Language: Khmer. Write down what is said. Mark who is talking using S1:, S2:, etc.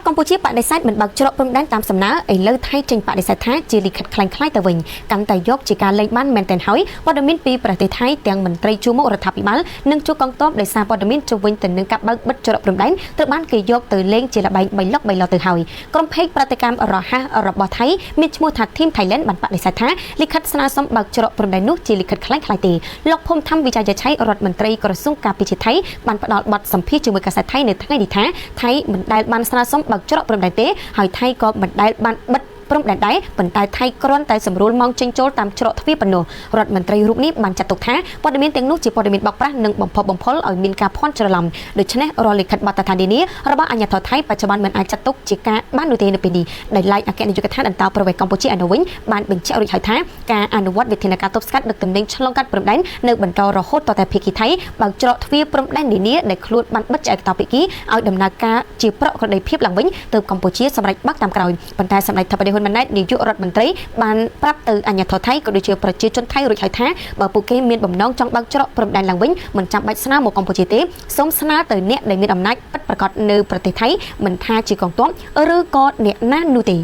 S1: កម្ពុជាបដិសេធមិនបើកច្រកព្រំដែនតាមសំណើឥឡូវថៃចេញបដិសេធថាជាលិខិតក្លែងក្លាយទៅវិញកាន់តែយកជាការលេងបានមែនទែនហើយព័ត៌មានពីប្រទេសថៃទាំងមន្ត្រីជួរមុខរដ្ឋាភិបាលនិងជួរកងទ័ពដោយសារព័ត៌មានជុំវិញទៅនឹងការបើកបិទច្រកព្រំដែនត្រូវបានគេយកទៅលេងជាល្បែងបីលុកបីឡទៅហើយក្រុមភេកប្រតិកម្មរហ័សរបស់ថៃមានឈ្មោះថា Team Thailand បានបដិសេធថាលិខិតស្នើសុំបើកច្រកព្រំដែននោះជាលិខិតក្លែងក្លាយទេលោកភូមិធម្មវិច័យឆៃរដ្ឋមន្ត្រីក្រសួងការពារជាតិថៃបានផ្ដល់បទសម្ភាសន៍ជាមួយកាសែតថៃនៅថ្ងៃនេះថាថៃមិនដែលបានស្នើសុំបើកច្រកព្រំដែនទេហើយថៃក៏មិនដែលបានបិទព្រំដែនដែរប៉ុន្តែថៃគ្រាន់តែសម្រួលម៉ោងចេញចូលតាមច្រកទ្វារប៉ុណ្ណោះរដ្ឋមន្ត្រីរូបនេះបានចាត់ទុកថាព័ត៌មានទាំងនោះជាព័ត៌មានបោកប្រាស់និងបំផុសបំផុលឲ្យមានការភ័ន្តច្រឡំដូច្នេះរាល់លិខិតបទដ្ឋាននានារបស់អាជ្ញាធរថៃបច្ចុប្បន្នមិនអាចចាត់ទុកជាការបាននោះទេនៅពេលនេះដោយឡែកអគ្គនាយកដ្ឋានអន្តោប្រវេសន៍កម្ពុជាឯនោះវិញបានបញ្ជាក់រួចហើយថាការអនុវត្តវិធានការទប់ស្កាត់ដឹកទំនិញឆ្លងកាត់ព្រំដែននៅបន្តរហូតតតែភាគីថៃបើកច្រកទ្វារព្រំដែននានាដែលខ្លួនបានបិទជាឯកតោភាគីឲ្យដំណើរការជាប្រក្រតីភាពឡើងវិញទើបកម្ពុជាសម្រេចបើកតាមក្រោយប៉ុន្តែសម្ដេចធិបតីហ៊ុនម៉ាណែតនាយករដ្ឋមន្ត្រីបានប្រាប់ទៅអាជ្ញាធរថៃក៏ដូចជាប្រជាជនថៃរួចហើយថាបើពួកគេមានបំណងចង់បើកច្រកព្រំដែនឡើងវិញមិនចាំបាច់ស្នើមកកម្ពុជាទេសូមស្នើទៅអ្នកដែលមានអំណាចពិតប្រាកដនៅប្រទេសថៃមិនថាជាកងទ័ពឬក៏អ្នកណានោះទេ។